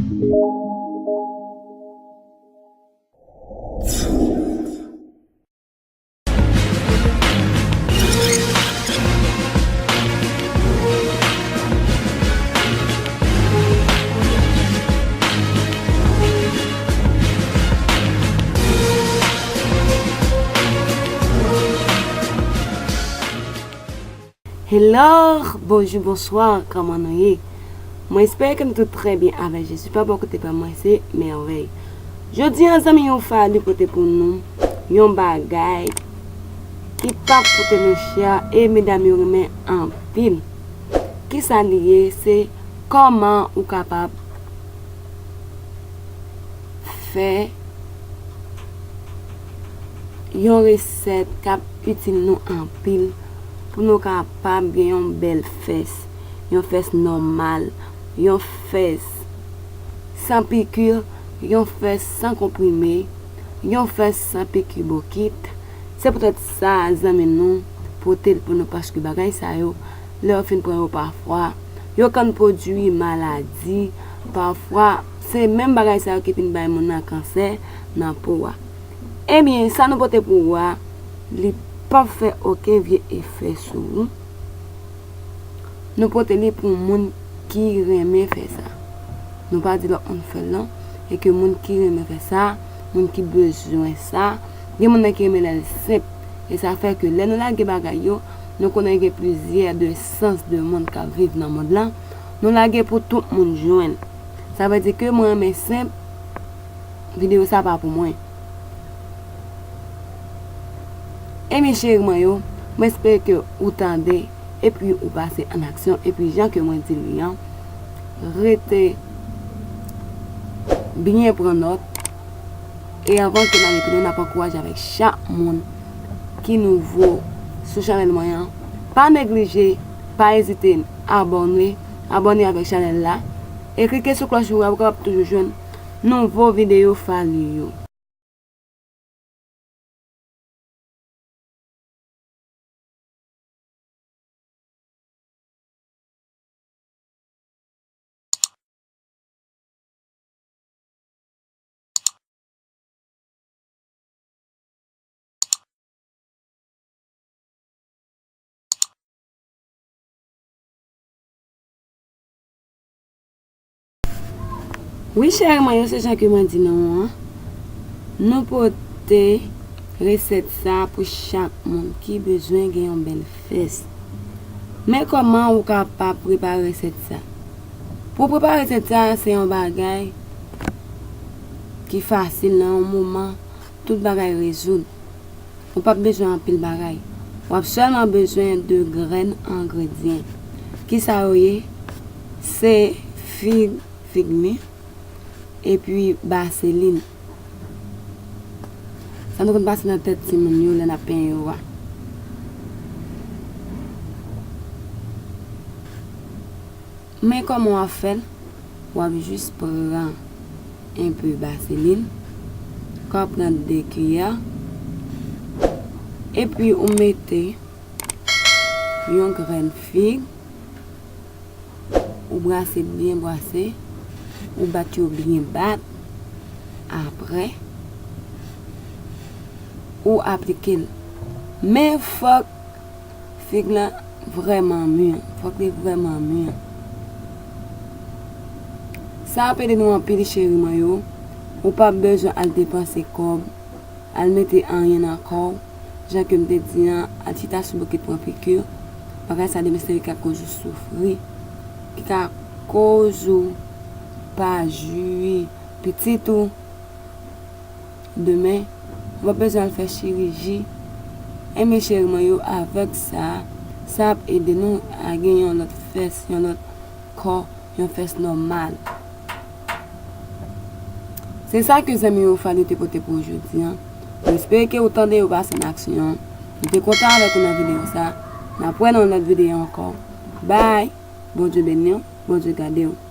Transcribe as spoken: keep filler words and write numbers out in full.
Hello, bonjou, bonswa, kòman nou ye? Mwen espere ke nou tout trè byen avèk Jezi. Pa bò kote pa mwen, se Mèvèy. Jodi a, zanmi yo, Fally pote pou nou yon bagay ki p ap koute nou chè e medam yo renmen anpil. Kisa li ye? Se kòman ou kapab fè yon resèt k ap itil nou anpil pou nou kapab gen yon bèl fès, yon fès nòmal, yon fès san piki, yon fès san konprime, yon fès san piki bokit. Se poutèt sa, zanmi nou, pote l pou nou, paske bagay sa yo, lè yo fin pran yo pafwa, yo konn pwodui maladi, pafwa, se menm bagay sa yo ki vin bay moun nan kansè nan po a. Ebyen, sa nou pote pou ou a, li p ap fè okenn vye efè sou ou. Nou pote li pou moun ki renmen fè sa. Nou pa di lòt moun fè l non, e ke moun ki renmen fè sa, moun ki bezwen sa, gen moun nan ki renmen lè l senp. E sa fè ke lè nou lage bagay yo, nou konnen gen plizyè de sans de moun k ap viv nan mond lan, nou lage pou tout moun jwenn. Sa vle di ke mwen renmen senp, videyo sa pa pou mwen. Ebyen cheri mwen yo, mwen espere ke ou tande, epi ou pase an aksyon, epi jan ke mwen di li an, rete byen pran nòt, e anvan ke n ale pi lwen, n ap ankouraje avèk chak moun ki nouvo sou chanèl mwen an, pa neglije, pa ezite abòne, abòne avèk chanèl la, e klike sou klòch pou w kapab toujou jwenn nouvo videyo Fally yo. Wi cheri mwen yo, se jan ke mwen di nou an, nou pote resèt sa pou chak moun ki bezwen gen yon bèl fès. Men kòman ou kapab prepare resèt sa? Pou prepare resèt sa, se yon bagay ki fasil, nan yon moman, tout bagay rezoud. Ou p ap bezwen anpil bagay. W ap sèlman bezwen de grenn engredyan. Kisa yo ye? Se fig, fig mi, epi baselin. Sa nou konn pase nan tèt timoun yo lè n ap penyen yo a. Men kòman w ap fè l? W ap jis pran enpe baselin, w ap pran de kiyè, epi ou mete yon grenn fig, ou brase l byen brase, ou bat yo byen bat, apre, ou aplike l. Men fòk fig lan vrèman mi, fòk li vrèman mi. Sa ap ede nou anpil, cheri mwen yo. Ou p ap bezwen al depanse kòb, al mete anyen nan kò w. Jan ke m te di an, al chita sou bokit pran piki. Bagay sa demen se li ki ka koz ou soufri, ki ka koz ou pa jwi pitit ou. Demen, ou p ap bezwen al fè chiriji. Ebyen cheri mwen yo, avèk sa, sa ap ede nou a gen yon lòt fès, yon lòt kò, yon fès nòmal. Se sa ke zanmi yo Fally te pote pou ou jodi an. Mwen espere ke ou tande, ou pase an aksyon. Mwen te kontan avèk ou nan videyo sa. N ap wè nan yon lòt videyo ankò. Bye! Bondye beni w, Bondye gade w.